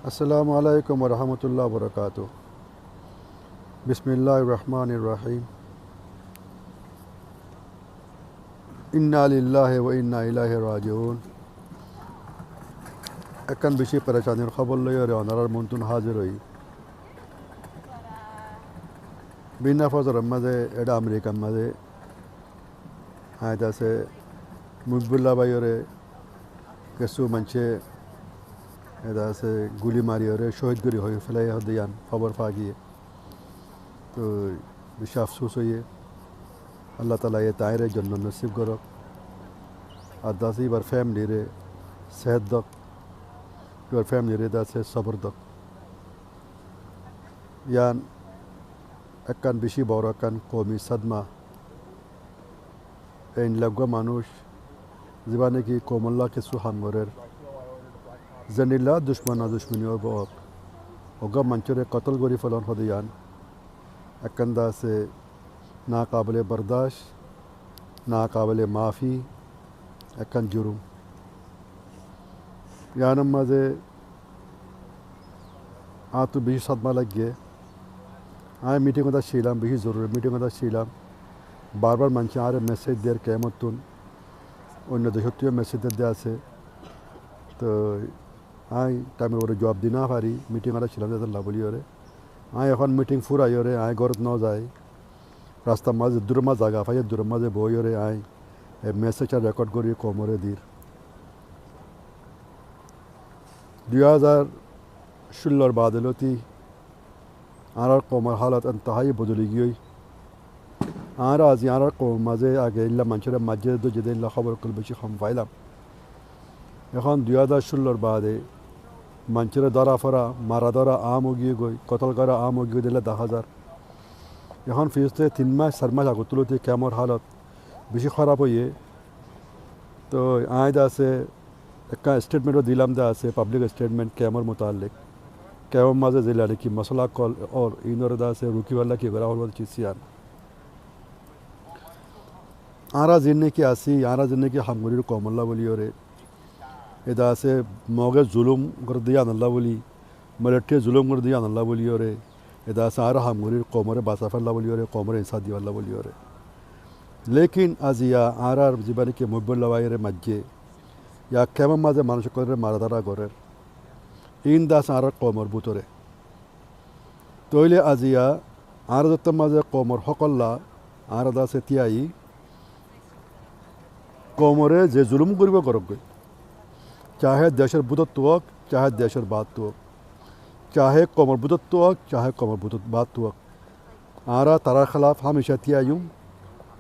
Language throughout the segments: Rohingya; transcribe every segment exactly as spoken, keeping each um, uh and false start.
Assalamu alaikum wa rahmatullahi wa barakatuhu. Bismillahir Rahmanir Rahim. Inna lillahi wa inna ilaihi rajiun. Ekkán beci perecanir hóbor loiyóre onorar muntun házir ói. Bina fozoror mazé, eçé Amerikar mazé, aññí de asé Muhibullah báiyore kessú maincé, ede asé, guli mariyóre cóhid gorí hoi félaiye hoó de yián hóbor fa giyé. Toi beci afsus óiye. Allah taalaye tañre jonnot nosib gorók. Ar de asé ibar femilire sehet douk, ibar femilire de asé sobor douk. Yián ekkán beci boro ekkán koumi sodma. Ein laggúa manúic, zibá niki koumolla kessú ham gorér, zendilla ducmon ducmoni ók, uggúa maincóre kotol gorí félon hoó de yián ekkán de asé nakabile bordac, nakabile mafi ekkán jurum. Yiánor mazé añáttu beci sodma laiggé. Aññí mitingot accílam, beci zoruri mitingot accílam. Barbar maincé añáre mesej der kemottún, oinno decóttu yó mesej der de asé. Toi aññí taimor uore juab di no fari, mitingot accílam de tolla bóliyoré. Aññí ehón miting furaiyóre aññí górot no zai. Rastar mazé duror mazé zaga fai, duror mazé boiyóre aññí e mesej rekod gorí koumore dir. Dui házar cúllor baade lóti añárar koumor halot entehai bodoli giyói. Añára azi añárar koumor mazé age illa maincóre maijjé de, dóijje de illa hóbor ókkol beci hom failam. Ehón dui házar cúllor baade maincóre dóra fora, mara dóra aám ói giyé goi, kotol gora aám ói giyé goi de illa dahá zar. Ehón firisté tin mac, sair mac agottú lóti kemor halot beci hóraf óiye. Toi aññí de asé ekkán stetment ó dilam de asé, pablik stetment kemor mutaallik. Kemor mazé zeilla niki mosola ókkol ór, iínoré de asé rukibálla ki gorá foribó de cis yián. Añára ziín niki así, añára ziín niki ham gorír koumolla bóliyoré, ede asé Moge zulum gorédde yíanolla bóli, militariye zulum gorédde yíanolla bóliyoré, ede asé añára ham gorír koumoré basai fálla bóliyoré, koumoré insáf dibálla bóliyoré. Lékin aziya añárar zibá niki Muhibullah báiyore maijjé, ya kemor mazé manúic ókkolore mara dóra gorér, iín de asé añárar koumor bútore. Tóile aziya añára zottór mazé koumor hókolla añára de asé tíayi, koumoré ze zulum goríbou gorók goi, cahe decór bútottu ók, cahe decór baáttu ók, cahe koumor bútottu ók, cahe koumor bútot-, baáttu ók, añára tarár hélaf hámicá tíaiyum,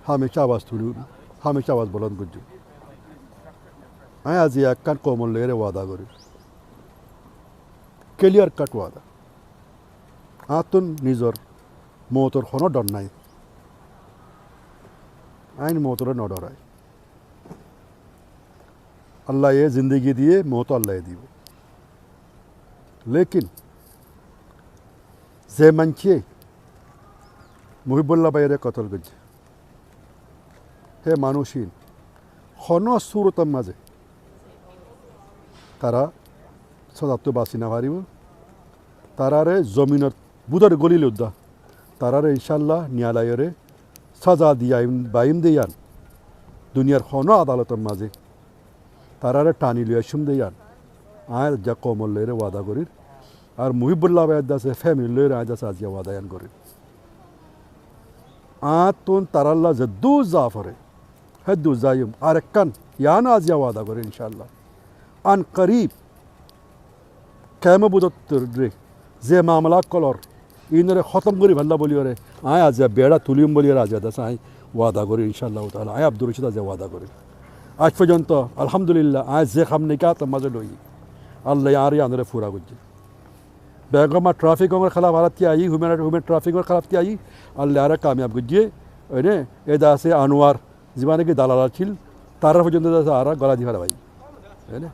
hámicá abas tuliyum, hámicá abas bolond goijjum. Aññí aziya ekkán koumor loiyóre wada gorír, kiliyar kat wada. Añáttu nizor moutor honó dhor nái. Aññí moutoré no dhorai. Allaye zindigi diye, mout Allaye dibo. Lékin ze maincé Muhibullah báiyore kotol goijjé, hé manúic ín honó surotor mazé tará sózattú basi no faribó. Taráre zominor bútore gólile uddá taráre incálla niyalaiyóre sóza diyaiyum, baiyum de yían, duniyar honó adalotor mazé taráre thani loi aiccúm de yían, aññí aziya koumor loiyóre wada gorír. Ar Muhibullah báiyor de asé femili loiyóre aññí de asé aziya wada yían gorír. Añáttu tarálla zeddúr za foré, héddúr zaiyum. Ar ekkán yíano aziya wada gorír incálla. An korib kemor bútottu re ze mamala ókkol ór, iínoré hótom gorí fálla bóliyoré aññí aziya beçá tuliyum bóliyoré aziya de asé aññí wada gorír incálla taala. Aññí Abdur Rocid aziya wada gorír. Aij foijjonto alhamdulillah aññí ze ham niki átor mazé loiyí, Allaye añáre yíanoré fura goijjé. Beggúa trafik ór hélaf añára tíaiyí, human, human trafik ór hélaf tíaiyí, Allaye añáre kamiyab goijjé. Óine, ede asé Anuar, zibá niki dalal accíl, tarár foijjonto de asé añára gola di félai. Óine?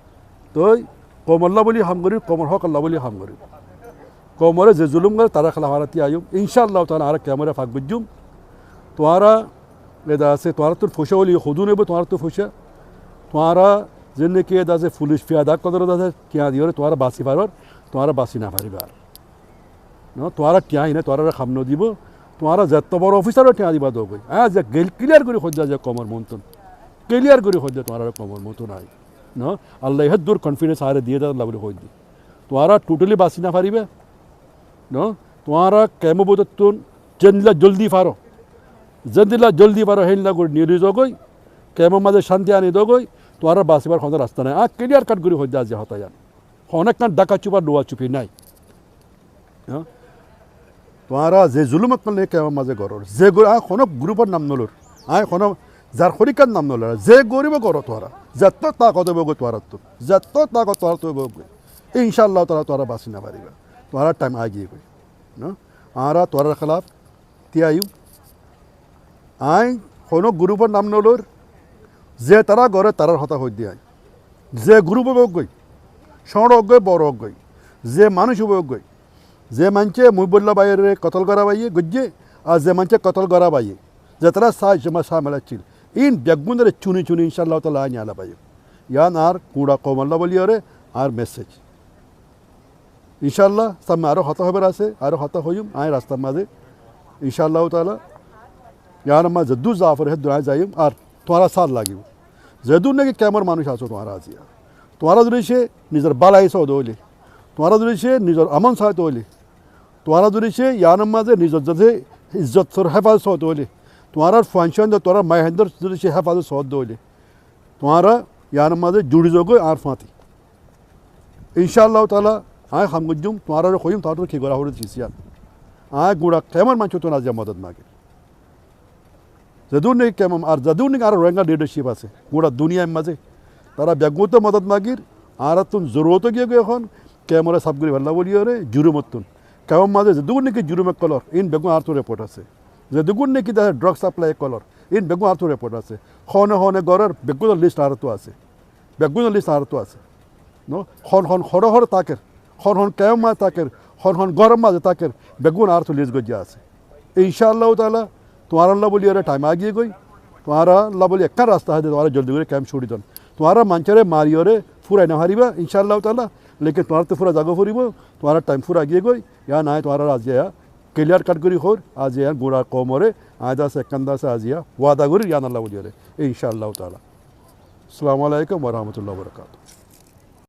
Toi koumolla bóli ham gorír, koumor hókolla bóli ham gorír. Koumoré ze zulum goré, tarár hélaf añára tíaiyum. Incálla taala añára kemoré fak goijjum. Tuáñra ede asé, tuáñrattú foicá óile hodún óibo, tuáñrattú foicá. Tuáñra zendilla ki ede asé fulic fiyada ókkolore de asé tiañ diyoré tuáñra basi farór. tuáñra basi no faribá ar. No, tuáñra thiañ aine tuáñrare ham no dibo. Tuáñra zetó boro ofisarore thiañ diba dogói. Añí ze gel-, kiliyar gorí hoiddé ze koumor muúntu. Kiliyar gorí hoiddé tuáñrare koumor muúntu nái. No, Allaye héddur konfidens añáre diyé de Alla buli hoiddé. Tuáñra totali basi no faribá. No, tuáñra kemor bútottun zendilla zoldi faro. Zendilla zoldi faro, héndilla gorí niri zogói. Kemor mazé cánti ani dogói. Tuáñra basibar honó rasta nái. Añí kiliyar kat gorí hoiddé aijja hotá yián. Honó ekkán dhaka cupa, luwa cupi nái. Há? Tuáñra ze zulum ókkol ne kemor mazé gorór, ze gor-, añí honó gurupor nam nolor, añí honó zar horikar nam nolor, ze goríbo goró tuáñra, zetó takot óibo goi tuáñrattú, zetó takot tuáñrattú óibo goi, inshaAllah tuáñra, tuáñra basi no faribá, tuáñrar thaim aigiyé goi. No? Añára tuáñrar hélaf thiaiyum. Añí honó gurupor nam nolor, ze tará goré tarár hotá hoiddé añí. Ze gurup ók goi, cóñço ók goi, boro ók goi, ze manúic ók goi, ze maincé Muhibullah báiyoré kotol gorá báiye goijjé, ar ze maincé kotol gorá báiye, ze tará sa-, sa-, samel accíl, iín beggúnoré cuni cuni inshaAllah taala añí niyala báiyum. Yián añár gura koumolla bóliyoré añár message. InshaAllah, samme aró hotá hoibar asé, aró hotá hoiyum, añí rastar mazé. InshaAllah taala, yián mazé zeddur za fore héddur añí zaiyum, ar tuáñra sát lagibo. Zeddur naki kemor manúic asó tuáñra aijja. Tuáñra zodi se nizor bálai sóo de óile, tuáñra zodi se nizor amon sóo de óile, tuáñra zodi se yián mazé nizor zodi izzotor héfazot sóo de óile, tuáñrar fuain cóoindor, tuáñrar maiyaindor zodi se héfazot sóo de óile, tuáñra yián mazé zuri zogói añár fúañti. InshaAllah taala, añí ham goijjum, tuáñrare hoiyum, tuáñrattú ki gorá foré de yián. Añí gura kemor maincóttu aijja modot magir. Zeddur naki kemor, ar zeddur naki añárar Rohingya leadership asé, gura duniyair mazé, tará beggúnottú modot magir, añárattú zorurot ói giyé goi ehón, kemoré saf gorí fela bóliyoré, jurumottún. Kemor mazé zeddur naki jurum ókkol ór, iín beggún añártu report asé. Zeddur naki dece drug supply ókkol ór, iín beggún añártu report asé. Hone hone gorór, beggúnor list añártu asé. Beggúnor list añártu asé. No? Hon hon hóre hóre táker, hon hon kemor mazé táker, hon hon góror mazé táker, beggún añártu list goijjá asé. InshaAllah taala, tuáñralla bóliyoré thaim aigiyé goi, tuáñralla bóli ekkán rasta asé de tuáñra zoldi gorí kem cúri don. Tuáñra maincóre mariyoré fúrai no faribá, InshaAllah taala, lekin tuáñrattú fúrai zagói foribó, tuáñrar thaim fúrai giyé goi, yián añí tuáñrare aijja kiliyar kat gorí hoóir, aijja yián gura koumoré, añí dece ekkán dece aijja wada gorí yiánolla bóliyoré, InshaAllah taala. Assalamu alaikum wa rahmatullahi wa barakatuhu.